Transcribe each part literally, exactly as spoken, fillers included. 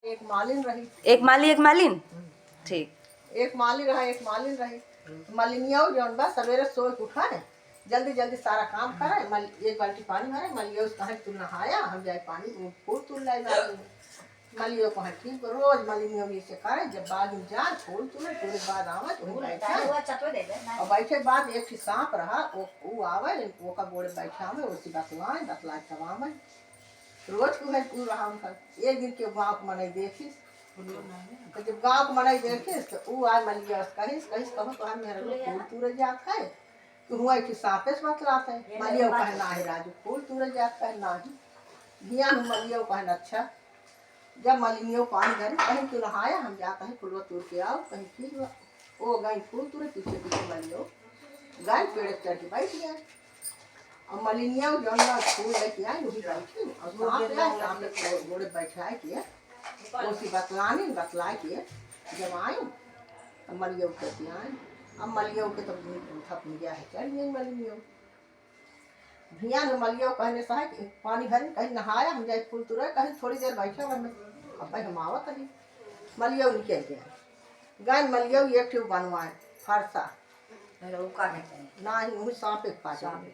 एक मालिन रही। एक माली, एक मालिन? हम्म। ठीक। एक माली रहा, एक मालिन रही। हम्म। मलिनिया जौन बा, सवेरे सोए के उठा है, जल्दी जल्दी सारा काम करे, मल-, एक बाल्टी पानी भरे, मलिया उस कहे, "तू नहाया, हम जाए पानी, फूल तूर लाई बाग में।" मलियो कहे, "ठीक बा।" रोज मलिनियो ये से करे, जब बाग में जाए, फूल तूरे, तूरे के बाद आवे, तो फूल बैठे। तारे हुआ चटो दे दे, ना। और बैठे के बाद एक ठे सांप रहा, वो, वो आवे, ओका गोड़े बैठे आवे, ओसी बतलाए, बतलाए तब आवे। रोज के उहे कुल रहा उनकर। एक दिन के गाँव के मनई देखिस, तो जब गाँव के मनई देखिस, तो ऊ आए मलिया से कहिस, कहिस, "कहो तोहार मेहररू फूल तूरे जात है, कि हुआ एक सांपे से बतलात है।" मलिया कहे, "ना है राजू, फूल तूरे जात है, ना ही।" धियान मलिया कहे, "अच्छा।" जब मलिनियो पानी धरे, कहीं तू नहाया, हम जात है फुलवा तूर के आओ, कहीं ठीक बा। वो गई फूल तूरे, पीछे पीछे मलियो गई, पेड़ पे चढ़ के बैठ गया। और मलिनिया जौन बा फूल लेके आई, वही बैठी, और सांप आए, सांप के गोड़े बैठाए के ओसी बतलानी, बतलाए के जब आई, तो मलियो के आई। अब मलियो के तो थप गया है, चढ़ गई मलिनियो। भियान मलियो कहने से है कि पानी भरी, कहीं नहाया, हम जाए फूल तुरे, कहीं थोड़ी देर बैठे वहाँ में, अब भाई हम आवत हई। मलियो निकल गया। गए मलियो एक ठे बनवाए, फरसा। अरे, वो का कहते हैं? ना ही, वही सांप एक पास सांप।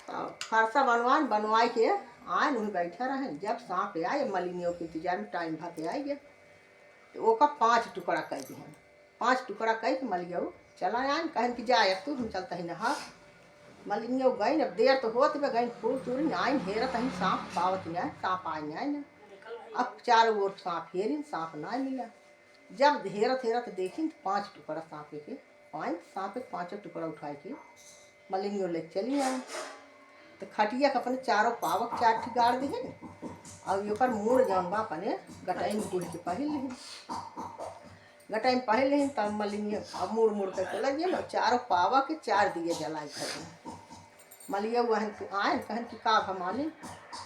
तो फरसा बनवाए, बनवाए के आए, वही बैठे रहे। जब सांप आए, मलिनियो के इंतजार में टाइम भर के आए गए। तो ओका पांच टुकड़ा कर दिए। पांच टुकड़ा कइ के मलियऊ चला आइन, कहन कि जा अब तू, हम चलत ही नहा। मलिनियऊ गइन, अब देर तो होत बा, गइन फूल तूरिन, आइन हेरत ही सांप पावत नाहीं, सांप आइन नाहीं। अब चारों ओर सांप हेरिन, सांप नाहीं मिला। जब हेरत हेरत देखिन तो पांच टुकड़ा सांप के पाइन, सांप के पांचों टुकड़ा उठाए के मलिनियो ले चली आइन। तो खटिया के अपने चारों पावक चार ठी गाड़ दिहिन, और ओकर मूड़ जौन बा अपने गटई में गुड़ के पहिर लिहिन। गटई में पहिर लिहिन, तब मलिनिया अब मूड़ मूड़ करके लग गई, और चारों पावक के चार दिया जलाई घर में। मलिया वहन के आयन, कहन कि का भा मालिन,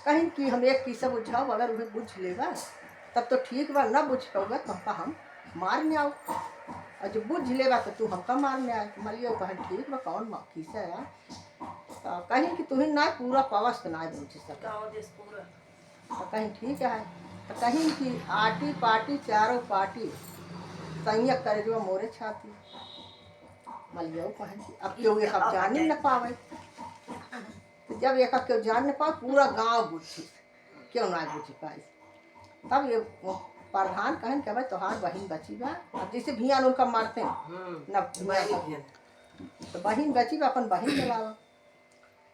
कहन कि हम एक किस्सा बुझाओ, अगर उहे बुझ लेबा तब तो ठीक बा, ना बुझ पउबा तो हमका हम मार में आओ, और जब बुझ लेबा तो तू हमका मार में आए। मलिया कहन ठीक बा, कौन मा-, किस्सा है? तो कहीं कि तुहिन ना पूरा पवस्त ना बुझ सके। गाँव देश पूरा। तो कहीं ठीक है। तो कहीं कि आटी पाटी चारों पाटी, सैया करेजवा मोरे छाती। मलियो कहन कि अब केहू एक अब जान न पावे। तो जब एक केहू जान न पावे, पूरा गाँव बुझी, केहू ना बुझ पाई। तब ये वो प्रधान कहन कि भाई तोहार बहिन बची बा। अब जैसे भियान उनका मारते हैं, हम्म, ना बहिन भियान। तो बहिन बची बा, अपन बहिन बुलावा।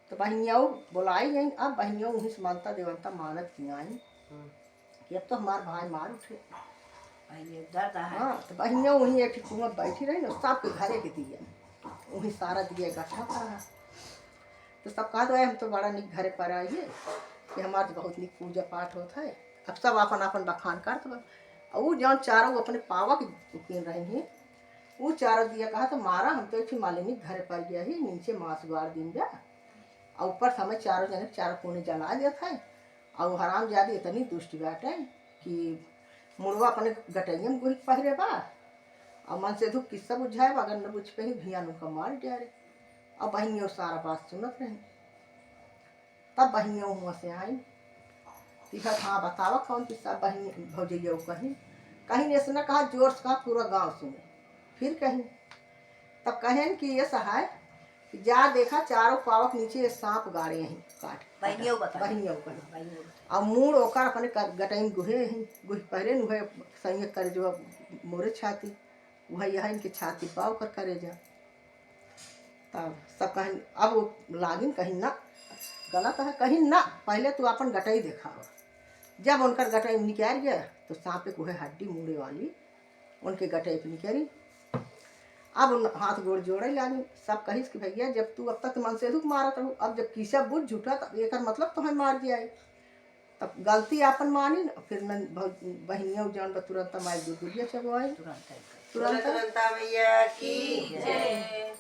तो बहिनिया बोलाई गई। अब बहिनिया उन्हीं से मानता देवंता मानत की आई हम्म। कि अब तो हमार भाई मार उठे। बहिनिया दर्द है। हाँ, तो बहिनिया वहीं एक ठे कुआं बैठी रही ना, सबके घरे के दिया, वहीं सारा दिया इकट्ठा करा। तो सब कहत रहे, "हम तो बड़ा निक घरे पर आई है कि हमार तो बहुत निक पूजा पाठ होत है।" अब सब आपन आपन बखान करत बा। और वो जौन चारों अपने पावा के उकेन रही हैं, वो चारों दिया कहा तो मारा, हम तो एक ठे मालिनी के घरे पर गया ही, नीचे मांस गाड़ दिन जा, और ऊपर समय चारों जने चारों कोने जला देत है। और हरामजादी इतनी दुष्ट बाटे कि मुड़वा अपने गटैया में गुहिक पहिरे बा, और मन से दुख किस्सा बुझाए बा, अगर न बुझ पाई भियान उनका मार डारे। अब बहिनियो सारा बात सुनत रही। तब बहिनियो हुआं से आई, कि "हाँ, बतावा कौन किस्सा?" बहिनी भौजैया कही, कहीं ऐसे ना कहा, जोर से कहा, पूरा गाँव सुने। फिर कहीं, तब कहन कि ये सहाय कि जा देखा, चारों पावक नीचे ये सांप गाड़े हैं काट के। बहिनियो बताई। बहिनियो कही। बहिनियो बताई। अब मूड़ ओकर अपने क-, गटई में गुहे हैं, गुह पहिरे, उहे सैया करेजवा मोरे छाती, उहे यह इनके छाती पा ओकर करेजा। तब सब कहिन, अब वो लागिन कहिन ना, गलत है, कहिन ना, पहले तू अपन गटई देखावा। जब उनकर गटई निकाल गया, तो सांपे के उहे हड्डी मूड़े वाली उनके गटई पे निकली। अब उन हाथ गोड़ जोड़े लागिन, सब कहिस कि भैया, जब तू अब तक मनसेधु के मारत रहू, अब जब किस्सा बुझ झूठा, तब एकर मतलब तोहे मार जाए। तब गलती आपन मानिन, फिर नन-, भौ-, बहिनिया जौन बा तुरंत माई दूध दुधिया चबवाई। तुरंत आई। तुरंत। तुरंत मैया की जय।